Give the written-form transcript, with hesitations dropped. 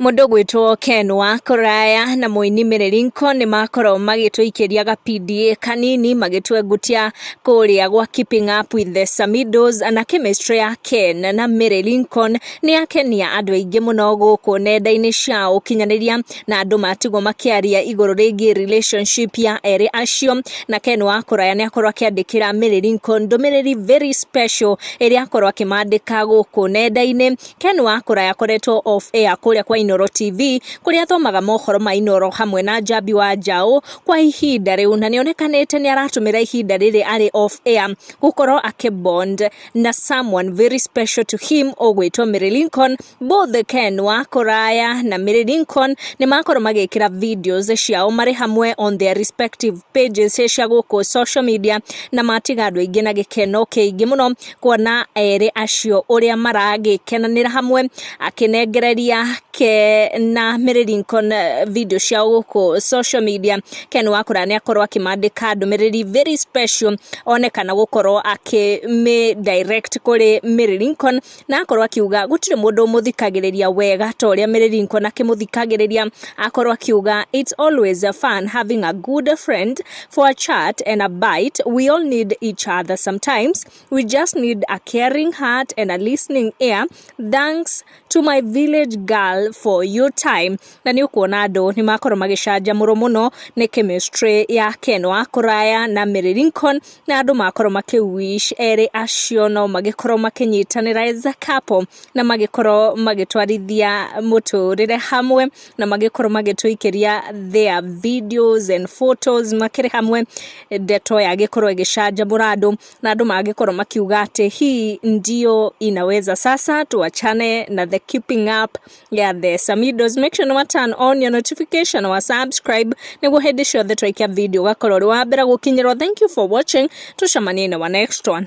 Mũndũ ũgwĩtwo Ken wa Kũraya na mũini Mary Lincoln nĩ makorwo magĩtũikĩria ga PDA kanini magĩtwengutia kũrĩa gwa Keeping Up with the Samidos, na chemistry ya Ken na Mary Lincoln nĩ yakenia andũ aingĩ mũno gũkũ nenda-inĩ cia ũkinyanĩria, na andũ matigwo makĩaria igũrũ rĩgiĩ relationship ya erĩ acio. Na Ken wa Kũraya nĩ akorwo akĩandĩkĩra Mary Lincoln ndũmĩrĩri very special ĩrĩa akorwo akĩmandĩka gũkũ nenda-inĩ. Ken wa Kũraya akoretwo off air kũrĩa kwa Inooro TV, kũrĩa athomaga mohoro ma Inooro hamwe na Njambi wa Njaũ kwa ihinda rĩu, na nĩonekanĩte nĩ aratũmĩra ihinda rĩrĩ arĩ off air gũkorwo akĩbond na someone very special to him ũgwĩtwo Mary Lincoln. Both Ken wa Kũraya na Mary Lincoln nĩ makorwo magĩkĩra videos ciao marĩ hamwe on their respective pages cia gũkũ social media, na matiga andũ aingĩ na gĩkeno kĩingĩ mũno kuona erĩ acio ũrĩa maragĩkenanĩra hamwe. Akĩnengereria Ken na Mary Lincoln video ciao gũkũ social media, Ken wa Kũraya nĩ akorwo akĩmandĩka ndũmĩrĩri very special, onekana gũkorwo akĩmĩ direct kũrĩ Mary Lincoln, na akorwo akiuga gũtirĩ mũndũ ũmũthikagĩrĩria wega ta ũrĩa Mary Lincoln akĩmũthikagĩrĩria. Akorwo akiuga, "It's always a fun having a good friend for a chat and a bite. We all need each other. Sometimes we just need a caring heart and a listening ear. Thanks to my village girl for your time." Na nĩ ũkuona andũ nĩ makorwo magĩcanjamũrwo mũno nĩ chemistry ya Ken wa Kũraya na Mary Lincoln, na andũ makorwo makĩ wish erĩ acio no magĩkorwo makĩnyitanĩra as a couple, na magĩkorwo magĩtwarithia mũtũrĩre hamwe, na magĩkorwo magĩtũikĩria their videos and photos makĩrĩ hamwe. Ndeto yagĩkorwo ĩgĩcanjamũra andũ, na andũ magĩkorwo makiuga atĩ hii ndio inaweza sasa, tuachane na the Keeping Up ya the Samidos. Make sure nĩ turn on your notification wa subscribe nĩguo hĩndĩ ciothe twaikia video ũgakorwo ũrĩ wa mbere gũkinyĩrwo. Thank you for watching, tucemanie in our next one.